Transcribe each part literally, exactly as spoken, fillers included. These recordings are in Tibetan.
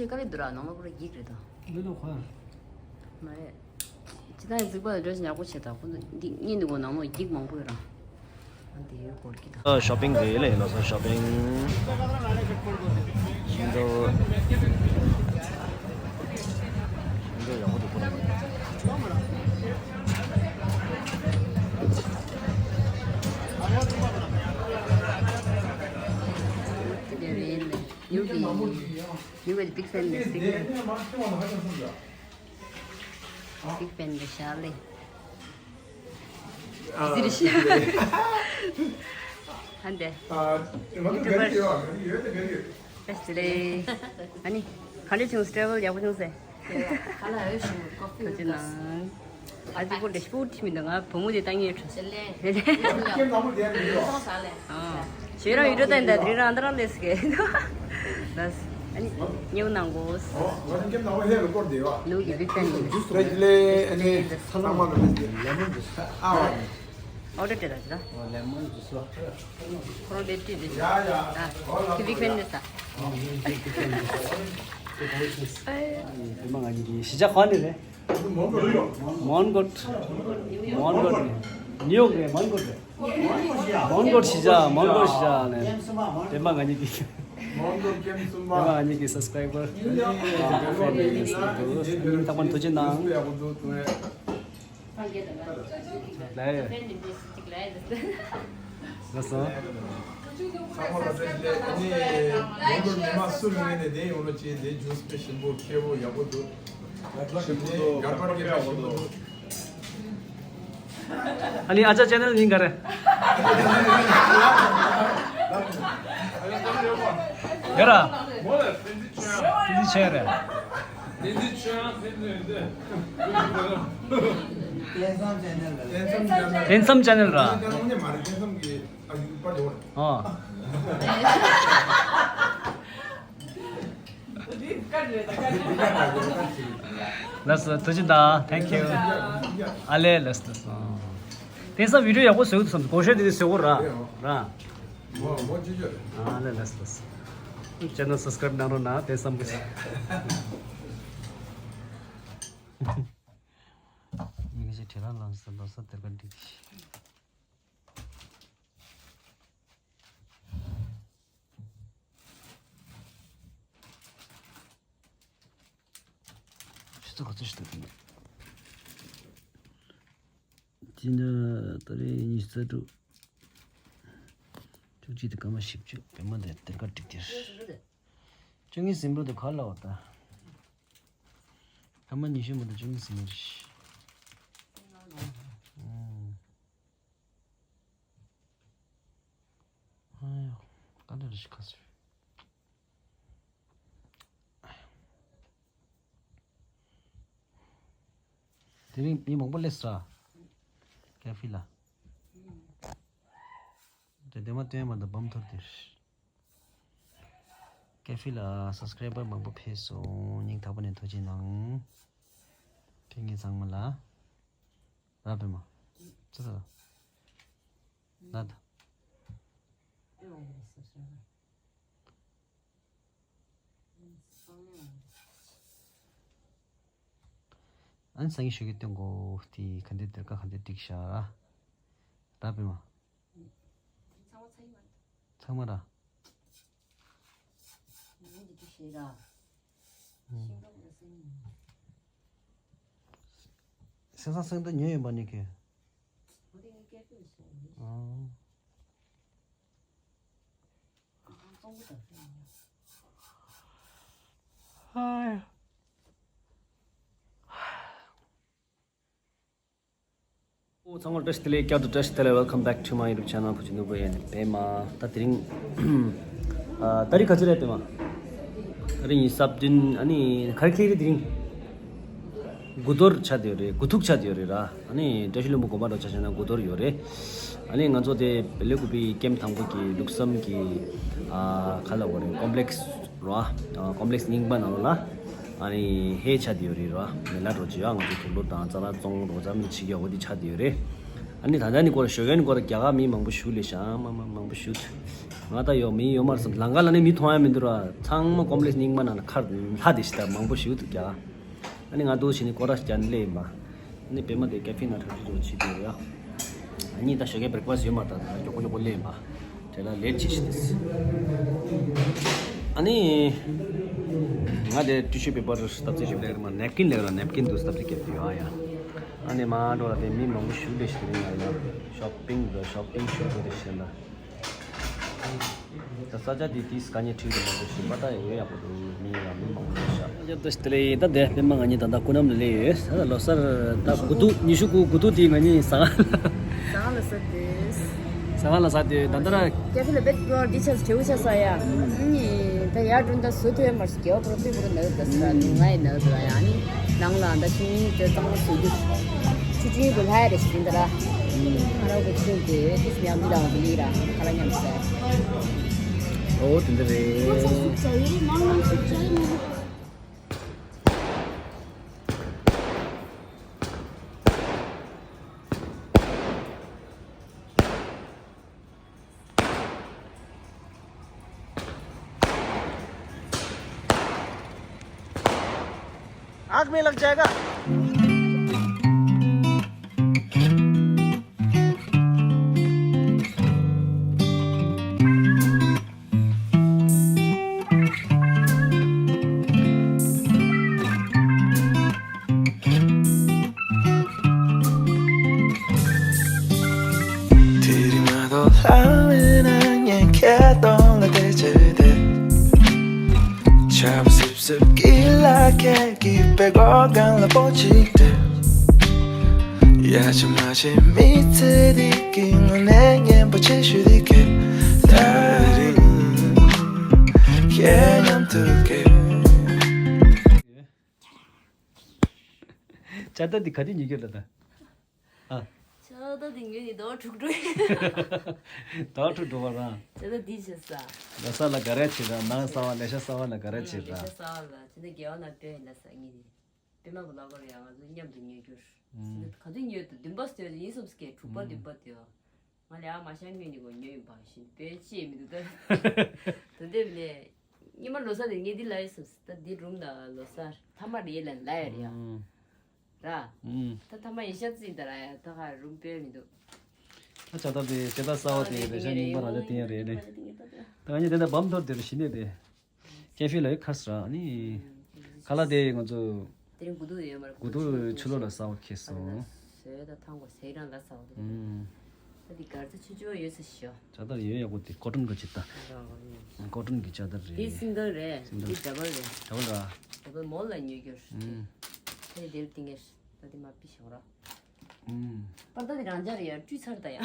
དཀའ་ལས་འདུག་ར། ནང་ལོགས་པུ་ར་འགྱིག་རེད་ད། འདི་ལོ་ཁ། མ་རེད། ཅི་ད་ཡང་རྫིག་པ་ལ་འདྲ་ཞིག་ཉག་པོ་བྱེད་ད། ཁོ་ཚོ་འདི་གཉིས་འདུག་གོ། ནང་ལོགས་འགྱིག་མང་པོ་ཡོད་ར། ཨ་འདི་ཡོད་སྐོར་གྱི་ད། ཨ་ཤོ་པིང་རེད་ལེ། ལོ་སོ་ཤོ་པིང་ཤིང་ཏོག་ཤིང་ཏོག་ཡག་པོ་འདུག་ཁོ་རང་། འདི་རེད་ལེ། You be, you will big fan, big fan. Big fan the Charlie. Zirish. Hande. YouTuber. Best day. Ani, kali chung travel ya chung se. Kala ayo shu coffee. ཨ་ཙི་ཀོ་ལེ་སྤུ་ཏི་མི་འདུག་ང་བུ་མོ་དེ་ཏང་ངེ་ཁྲོ། ཨ་ཁྱེད་རང་ཡུལ་གྲོ་ད་ཡིན་ད་དེ་རིང་རང་ད་རང་ལས་ཀེ། ལགས། ཨ་ནི་ཉེ་བོ་ནང་གོ། ནུ་གི་བི་ཕན་ཡིན། ཨོ་ཌར་སྤྲད་ད་ཅི་ད། ཁོ་རང་ལས་སྤྲད་དེ། ཨ་ཁི་བི་ཕན་དེ་ད། དེ་མ་ང་གཉིས་ཀྱི་གཞིས་ཆགས་ག་ནས་རེད། མོན་གྷོ། མོན་གྷོ་ནས། ནིའུ་ཡོག་རེད། མོན་གྷོ་རེད། མོན་གྷོ་གཞིས་ཆགས། མོན་གྷོ་གཞིས་ཆགས་ནས། དེ་མ་ང་གཉིས་ཀྱི། དེ་མ་ང་གཉིས་ཀྱི་སབ་སི་ཀ་རའི་བར། ཨ་ནི་རྟག་པར་ཐུགས་རྗེ་གནང་། ལགས་ཡོད། ལགས་སོ། ཚང་མ་ལ་བཀྲ་ཤིས་བདེ་ལེགས། ཨ་ནི་ཡོང་འདུག་མི་མང་སུ་ལ་ངས་ནས་བསྡད་ཡོང་ལོ་ཅེས་བསྡད་རྒྱུ་དཔེ་ཞིམ་པོ་ཁེ་པོ་ཡག་པོ་འདུག་ཞིམ་པོ་འདུག་དགའ་པར་སྐྱེ་པོ་ཞིམ་པོ་འདུག་ཨ་ནི་ཨ་ཅག་ཅེ་ནལ་མིང་ག་རེ། ཡ་ར། ཏི་ཅེ་རེད། ཏེན་སམ་ཅེ་ནལ་ར། ཨ། ལགས་སོ། ཐུགས་རྗེ་གནང་། Thank you། ཨ་ལས། ལགས་སོ། ལགས་སོ། ཏེན་སམ་བི་ཌིའོ་ཡག་པོ་བཟོས་འདུག་བསམ། གོ་ཤེས་དེ་བཟོས་གོ་ར་ར། ཨ་ལས། ལགས་སོ། ལགས་སོ། ཅེ་ནལ་སབ་སི་ཀ་རའིབ་གནང་རོགས་གནང་། ཏེན་སམ་གི། ཡིན་གྱི་ཁྲེ་རང་ལམ་སེ་ལོ་སོ་དེར་ག་འགྲིག་གི། ཆུ་ཚོད་ག་ཚོད་ཞིག་འདུག་དེ་ནས་ད་རེས་ཉི་ཤུ་རྩ་དྲུག་བཅུ་གཅིག་དེ་སྐར་མ་བཞི་བཅུ། བོད་མ་དེ་དེར་ག་འགྲིག་དེར། བཅུ་གཉིས་ཟིན་པོ་དེ་ག་ལ་བ་ད། སྐར་མ་ཉི་ཤུ་མ་གཏོགས་བཅུ་གཉིས་ཟིན་མེད་རེད། ཨ་ཡོ། དཀའ་ལས་རེད་ཤི་ཁ་སི། དེ་རིང་མི་མང་པོ་སླེབས་སོང་། ཀེ་ཧྥེ་ལ། དེ་དེ་མ་སྟོན་མ་ད་བམ་ཐོར་དེ། ཀེ་ཧྥེ་ལ་སབ་སི་ཀ་རའི་བར་མང་པོ་ཕེབས་སོང་། སྙིང་ཐག་པ་ནས་ཐུགས་རྗེ་གནང་། ཕེབས་མཁན་ཚང་མ་ལ། ར་པེ་མ། ཙི་ཙི། ལ་ད། ཨ་ནི་སང་ཉིན་ཞོགས་ཀས་སྟོན་དགོས་དེ། ག་འདྲ་དེར་ཀ་ག་འདྲ་འགྲིག་ཤག་ར། ར་པེ་མ། ཚང་མ་ར། སེང་སང་སེང་ད་ཉོས་ཡོད་པ་ནི་ཁྱོད། ཨ། ཨོ་ཚང་མར་བཀྲ་ཤིས་བདེ་ལེགས། བསྐྱར་དུ་བཀྲ་ཤིས་བདེ་ལེགས། Welcome back to my YouTube channel བུ་ཆུ་ནོར་བུ་ཨེན་པད་མ། ད་དེ་རིང་ཨ་ད་རིང་ག་ཚོད་རེད་པད་མ། ད་རིང་ཉི་ཤུ་རྩ་བདུན། ཨ་ནི་ག་རེ་ཁེལ་རེད། དེ་རིང་དགུ་གཏོར་ཆགས་བསྡད་ཡོད་རེད། དགུ་ཐུག་ཆགས་བསྡད་ཡོད་རེད་ར། ཨ་ནི་བཀྲ་ཤིས་ལྷུན་པོ་དགོན་པ་འགྲོ་ཆ་བྱས་ན་དགུ་གཏོར་ཡོད་རེད། ཨ་ནི་ང་ཚོ་དེ་བེ་ལེ་ཀུ་པི་ཀེམ་དང་པོ་གི་ལུགས་བསམ་གྱི་ཨ་ག་ལབ་དགོས་རེད། ཀོམ་པི་ལེགས་ར། ཨ་ཀོམ་པི་ལེགས་རྙིང་པ་ནང་ལོགས་ལ་ཨ་ནི་ཧེ་ཆགས་བསྡད་ཡོད་རེད་ར། མི་ལ་འགྲོ་བྱེད་ཡ། ང་ཚོ་དུག་ལོག་དང་ཙ་ལ་བཙོང་རོགས་ཙམ་བྱེད་ཀྱི་ཡོད་པ་དེ་ཆགས་བསྡད་ཡོད་རེད། ཨ་ནི་ད་ལྟ་ནི་སྐོར་ཞོགས་ཀས་ནི་སྐོར་རྒྱ་གར་མི་མང་པོ་ཞིག་སླེབས་ཤག་མ་མ་མང་པོ་ཞིག་ང་ད་ཡོད་མི་ཡོད་མ་རེད་བསམ། ལམ་ཁ་ལ་ནི་མི་མཐོང་ཡ་མི་འདུག་ར། ཚང་མ་ཀོམ་པ་ལེགས་སི་རྙིང་པ་ནང་ལ་ཁར་ལྷ་དེ་ཞིག་ད་མང་པོ་ཞིག་འདུག་རྒྱ་གར། ཨ་ནི་ང་འདུག་བྱས་ནི་སྐོར་ར་ཞིག་རྒྱག་ནི་སླེབས་ཡིན་པ། ཨ་ནི་པད་མ་དེ་ཀེ་ཕེ་ནང་གྲ་སྒྲིག་ཅིག་བྱེད་དུ་ཡོད་ཡ། ཨ་ནི་ད་ཞོགས་ཀས་བྷེ་རེག་ཕ་སི་ཡོད་མ་རེད། ད་མགྱོགས་པོ་མགྱོགས་པོ་སླེབས་ཡིན་པ། དེ་ལ་ལེཊ་བྱས་ཤིག་ཨ་ནི་ང་དེ་ཊི་ཤུ་པེ་པར་སྟབས་རྩེ་ཞིག་ལེགས་ར་མ་ནེབ་ཀིན་ལེགས་ར་ནེབ་ཀིན་དུ་སྟབས་རྩེ་བརྒྱབ་དུ་ཡོད་ཡ། ཨ་ནི་མ་འགྲོ་ལ་དེ་མི་མང་པོ་ཞིག་སླེབས་ཤིག་རེད། ང་ཡ་ཤོ་པིང་དུ་ཤོ་པིང་ཤོ་པིང་དུ་བྱས་ན། ད་ས་ཆ་དེ་དུས་དཀའ་ངལ་འཕྲད་ཀྱི་མ་གཏོགས་ཞིང་པ་ད་ཡོད་ཡག་པོ་འདུག་མི་ཡང་མི་མང་པོ་ཤག་ཡ་ད་ཞི་ཏི་ལེ་ད་དེ་པད་མ་ང་གཉིས་ད་ལྟ་ཀུ་ནམ་ལ་སླེབས་ཡོད། ད་ལོ་གསར་ད་དགུ་ཐུག་ཉི་ཤུ་དགུ་དགུ་ཐུག་དེ་ང་གཉིས་ཟ་ཁང་ཟ་ཁང་ལ་ཟ་དུས་ཟ་ཁང་ལ་ཟ་དུས་ད་ལྟ་ར་ཀེ་ཕེ་ལ་བེད་ཀོ་ཌི་ཆར་བྲེའུ་ཆ་ས་ཡ་ནི་ད་ཡར་འགྲོ་ད་བཟོ་ཐུབ་མར་སྐྱེ་བ་པོ་ར་པི་པོ་ར་ནག་ད་ས་ནུ་ང་ཡི་ནག་ད་ཡ་ནི་ནང་ལ་ད་ཤིང་ད་གཙང་མ་བཟོ་རྒྱུ་ཆུ་ཆུའི་གུ་ལྷ་ཡ་རེ་ཞིག་ད་ར་ཨ་ར་གུ་ཆུ་དེ་ཏིས་མྱང་འདི་ལ་འདི་ལི་ར་ཁ་ལ་ཉམས་ས། ཨོ་དེ་འདྲ་རེད། आग में लग जाएगा। དེ་རིང་མ་གཏོགས་ལྷ་མེད་ན་ངས་ཁྱེད་གདོང་ལ་བལྟས་བྱས་བསྡད། ཆར་པ་སིབ་སིབ་ཀྱི་ལ་ཁད་ཀྱི་པད་གོག་སྒང་ལ་སྤོ་གཅིག་སྟེར། ཡ་ཆ་མ་བྱེད་མི་ཚེ་འདི་གི་དངོས་གནས་སྙན་པོ་ཆེ་ཤོས་འདི་གས། ད་རིང་ཁྱེད་མཉམ་དུ་གས། ཅ་ད་འདི་ག་དུས་ཉོས་ཀྱི་ལ་ད། ཨ། ཅ་ད་འདི་ཉོས་ནི་ཟླ་བ་དྲུག་འགྲོ་ཡིན། ཟླ་བ་དྲུག་འགྲོ་བ་རང་། ཅ་ད་འདི་བྱེད་ས། ལ་ས་ལ་ག་རེ་བྱེད་ར། ནང་གསར་བ་ལས་ཤ་གསར་བ་ལ་ག་རེ་བྱེད་ར། ལས་ཤ་གསར་བ་ལ་ཅི་འདི་རྒྱལ་བ་ན་སྟོན་ལ་ས་ངེས་ནི། པད་མ་བུ་ལ་གོར་ཡ་ང་ཚོ་མཉམ་དུ་ཉོས་རྒྱུར། ཨུམ། ག་དུས་ཉོས་འདུག་བདུན་པ་སྟོན་ཡིན་སོམ་སྐད་དྲུག་པ་ཨུམ། བདུན་པ་དེ། ང་ལས་ཨ་མ་ཤང་ཉོས་ནི་གོ་ཉོས་ཡིན་པ་བཞིན་དཔེ་ཅི་ཡིན་མི་འདུག་ད། ད་འདེབས་ནས། ཉི་མ་ལོ་གསར་དེ་ངས་འདི་ལ་ཡིན་སོམ་ད་འདི་རུམ་ལ་ལོ་གསར་ཐ་མ་རེད་ལ་ལ་ཡ་རེད་ཡ། ཨུམ། ར། ཨུམ། ད་ཐ་མ་ཡིན་ཤ་རྩི་ད་ར་ཡ་ད་ག་རུམ་དཔེ་མི་འདུག་ད་ཆ་ད་དེ་ཇ་ད་གསར་བ་དེ་རེད་ཤ་རྙིང་པ་རང་ཅག་དེ་ཡ་རེད་ལེ། ད་ང་གཉིས་དེ་འདྲ་བམ་ཐོར་དེ་རུ་ཤི་ནས་དེ། ཀེ་ཕེ་ལ་ཡོད་ཁ་སྲ་ཨ་ནི། ཁ་ལ་དེ་ང་ཚོ། དེ་རིང་དགུ་ཐུག་ཡོད་མ་རེད། དགུ་ཐུག་ཕྱི་ལོགས་ལ་གསར་བ་ཁེལ་སོང་། ཟོས་ད་ཐང་གོ་ཟས་རང་ལ་གསར་བ་དེ་རེད། ད་དེ་གར་ཚ་ཆུ་ཆུ་ཡོད་ས་ཤོ། ཅ་ད་ཡོད་ཡག་པོ་དེ་ཀོ་ཊོན་གི་ཅི་ད། ཀོ་ཊོན་གི་ཅ་ད་རེད། དེ་སིང་གལ་རེད། སིང་གལ། དེ་ཌ་བལ་རེད། ཌ་བལ་ར། ཌ་བལ་མོལ་ལ་ཉོས་རྒྱུར། ཨུམ། དེ་དེར་ཏིང་ངེར་ད་དེ་མ་པི་ཤོག་ར། ཨུམ། པར་ད་དེ་རང་ཅག་རེད་ཡ་བཀྲུས་ཚར་ད་ཡ།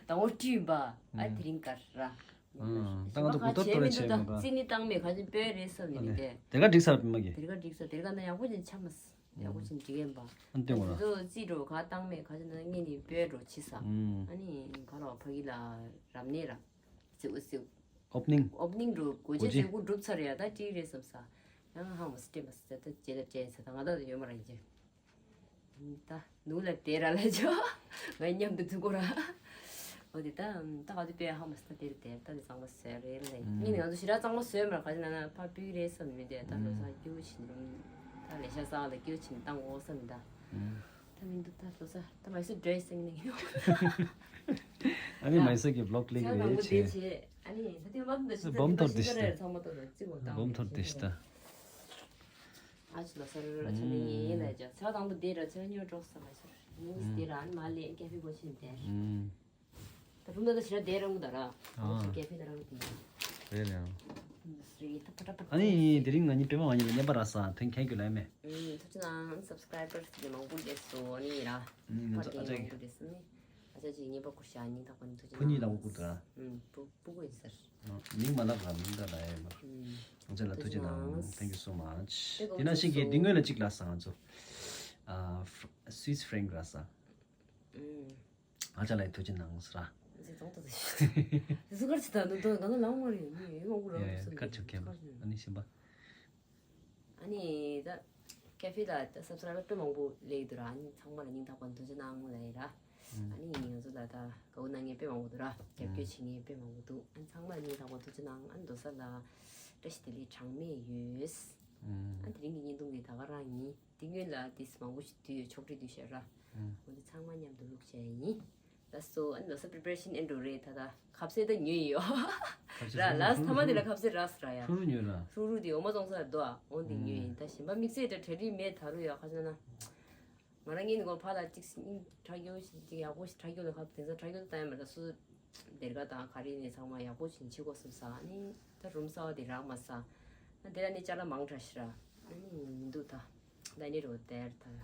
ད་འོ་བཀྲུས་ཡིན་པ། ཨ་དེ་རིང་གར་ར། ད་ང་ཚོ་གུ་ཏོ་ཏོ་རེ་བྱས་མ་ར། རྩིས་ནི་བཏང་མེད་ག་ཅིག་སྤོས་རེད་བསམ་ནི་མི་དེ། དེ་ག་འགྲིག་ས་རེད་མ་གི། དེ་ག་འགྲིག་ས་དེ་ག་ན་ཡག་པོ་ཅན་ཆ་མ་ས་ཡག་པོ་ཅན་འགྲིག་ཡིན་པ། ཨ་འདོན་དགོས་ར། ང་ཚོ་རྩིས་འགྲོ་ག་བཏང་མེད་ག་ཅིག་ན་ངེད་ནི་སྤོས་འགྲོ་ཕྱི་ས། ཨ་ནི་ག་ལ་ཕ་གི་ལ་རབ་གནས་ར། ཟེའུ་ཟེའུ། ཨོབ་ནིང་། ཨོབ་ནིང་འགྲོ་སྒོ་འགོ་འབྱེད་འབྱེད་ཟེའུ་གུ་འགྲུབ་ཚར་ཡ་ད་ཅིག་རེད་བསམ་ས། ཡང་ཧང་མ་སི་ཏེ་མ་སི་ཏེ་ད་རྗེས་ལ་སྤྲད་ས་ད་ང་ད་ཡོད་མ་ར་ཡིན་ཅིང་། ད་ནུ་ལ་དེ་ར་ལ་ཅོ། ང་མཉམ་དུ་ཐུག་གོ་ར། འོ་དེ་ད་ད་ག་དུས་པའི་ཧ་མ་སི་ད་དེ་རུ་དེ་ད་དེ་ཚང་མ་ཟོས་རེད་ལ་ཡིན་ནི་ང་ཚོ་ཞི་ར་གཙང་མ་ཟོས་མར་ག་ཅི་ན་ན་ཕ་ཕུལ་རེད་བསམ་མི་འདུག་ད་ལོ་སར་སྐྱིད་པོ་ཕྱིན་རུང་ད་ལས་ཤ་ཟ་བ་ལ་སྐྱིད་པོ་ཕྱིན་བཏང་འོ་བསམ་མི་འདུག་ད་མི་འདུག་ད་ལོ་སར་ད་མ་སུ་ཌེ་སི་སིང་ནི་ཡོད། ཨ་ནི་མ་སུ་གི་བི་ལོག་ལིག་རེད་ཆེ། ཨ་ནི་ད་དེ་མ་འདུག་ད་ཤི་ད་བོམ་ཐོར་དེ་ཤི་ད་ཚང་མ་ཏོ་ད་ཙི་བོ་ད་བོམ་ཐོར་དེ་ཤི་ད། ཨ་ཅི་ལ་སར་ར་ཆ་ནི་ཡིན་ལ་ཅ་ཚ་དང་པོ་དེ་ར་ཆ་ཉོ་གྲོགས་ས་མ་ཤར་ཉིས་དེ་ར་ཨ་ནི་མ་ལེན་ཀེ་ཕི་གོ་ཆེན་དེ། ད་རུང་ད་ད་ཤི་ར་དེ་རང་གུ་ད་ར། ཨ་ཀེ་ཕི་ད་རང་གུ་དེ། རེད་རེད། རེད་ད་པ་ཏྲ་པ་ཏྲ། ཨ་ནི་དེ་རིང་ང་གཉིས་པད་མ་ང་གཉིས་ལ་བརྙན་པར་རག་ས་ཐེངས་མཁན་རྒྱུ་ལ་ཡ་མེད། ཐུགས་རྗེ་གནང་། སབ་སི་ཀ་རའི་བར་སི་མང་པོ་སླེབས་སོང་ཨ་ནི་ར། ཨ་ནི་ང་ཚོ་ཨ་ཅག་གི་མང་པོ་སླེབས་སོང་ཨ་ནི། ཨ་ཅག་ཅིག་བརྙན་པར་བསྐུར་ཤག་སྙིང་ཐག་པ་ནས་ཐུགས་རྗེ་གནང་། བུ་གཉིས་ལ་བསྐུར་ད། ཨུམ། བུ་བུ་གོ་ཡིན་ཟེར། མིང་མ་ལབ་ར་མིང་ད་ལ་ཡ་མ། ཨུམ། ང་ཚོ་ལ་ཐུགས་རྗེ་གནང་། Thank you so much། དེ་ནང་བཞིན་གྱི་འདི་སྔོན་ལ་གཅིག་ལ་ས་ང་ཚོ། ཨ། སུའི་སི་ཕྲེང་ར་ས། ཨུམ། ཨ་ཅག་ལ་ཐུགས་རྗེ་གནང་ཟེར་ར། ཟེར་ཙང་ད་ཟེར། ཟུ་གར་ཅི་ད་ནུ་དོ་ང་ཚོ་ལང་མ་རེད་མི་ཡོད་ངོ་རང་ཡ་ཡ་དུ་སུ་ཀར་ཆུ་ཁེམ་ཨ་ནི་ཤིམ་པ། ཨ་ནི་ད་ཀེ་ཕི་ལ་ད་སབ་སི་ཀ་རའི་བར་དཔེ་མང་པོ་སླེབས་འདུག་ར། ཨ་ནི་ཚང་མ་ལ་སྙིང་ཐག་པ་ནས་ཐུགས་རྗེ་གནང་ལབ་ཡིན་ར། ཨ་ནི་ང་ཚོ་ལ་ད་དགའ་བོ་གནང་མཁན་དཔེ་མང་པོ་འདུག་ར། རྒྱབ་སྐྱོར་བྱེད་མཁན་དཔེ་མང་པོ་འདུག་ཨ་ཚང་མ་ནི་དང་པོ་ཐུགས་རྗེ་གནང་། ཨ་ནི་རྡོ་ས་ལ་བཀྲ་ཤིས་བདེ་ལེགས་གྲངས་མེད་ཡོད། ཨ་དེ་རིང་གི་བརྙན་ཐུང་དེ་ད་ག་རང་ཡིན། དེ་སྔོན་ལ་དེ་མང་པོ་ཞིག་བསྡུས་ཡོད། ཕྱོགས་སྒྲིག་བསྡུས་བཞག་ར། འོ་དེ་ཚང་མ་མཉམ་དུ་བླུགས་བྱས་ཡིན། ལགས་སོ། ཨ་ནི་ལོ་གསར་པི་རི་པེ་རེ་ཤན་ཨེ་འགྲོ་རེད། ད་ད་ཁ་ཟས་ད་ཉོས་ཡོད། ར་ལགས་ཐ་མ་དེ་ལ་ཁ་ཟས་རག་སོང་ར་ཡ། ཧྲུ་རུ་ཉོས་ར། ཧྲུ་རུ་དེ་འོ་མ་བཙོང་ས་ར་འདུག་ཨ། འོ་དེ་ཉོས་ཡིན། ད་གཞན་པ་དམིགས་བསལ་ད་གྲ་སྒྲིག་མེད། ད་རུང་ཡ་ཁ་ཟས་ན། ང་རང་ངའི་ནི་ཁོ་ཕ་ལ་ཅིག་སྙིང་ཁྲག་རྒྱུ་ཞིག་ཅིག་ཡག་པོ་ཞིག་ཁྲག་རྒྱུ་ལ་ཁ་དེང་སང་ཁྲག་རྒྱུ་ད་ཡང་མེད་ལ་སུ་སྡེར་ཁ་དང་ག་རེ་ནས་ཚང་མ་ཡག་པོ་ཞིག་བྱེད་དགོས་བསམ་ས། ཨ་ནི་ད་རུམ་གསར་པ་དེ་རག་མ་ས། ཨ་དེ་ལ་ནི་ཅ་ལག་མང་དྲགས་ཤག་ར། ཨ་ནི་མི་འདུག་ད། ད་ནི་རོ་དེར་ད།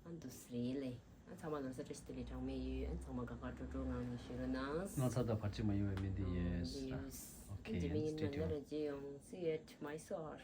ཨ་འདུག་སེ་རེད་ལེ། ཨ་ཚང་མ་ལོ་གསར་བཀྲ་ཤིས་བདེ་ལེགས་གྲངས་མེད་ཡོད། ཨ་ཚང་མ་དགའ་དགའ་སྤྲོ་སྤྲོ་ངང་ནས་བཞུགས་རོགས་གནང་། ང་ཚ་ད་བར་ཆད་མ་ཡོང་བའི་སྨོན་འདུན་ཡོད། ཡོད། ཨོ་ཁེ། རྗེས་མའི་ཉིན་མ་ན་ར་རྗེ་ཡོང་། See you at my store.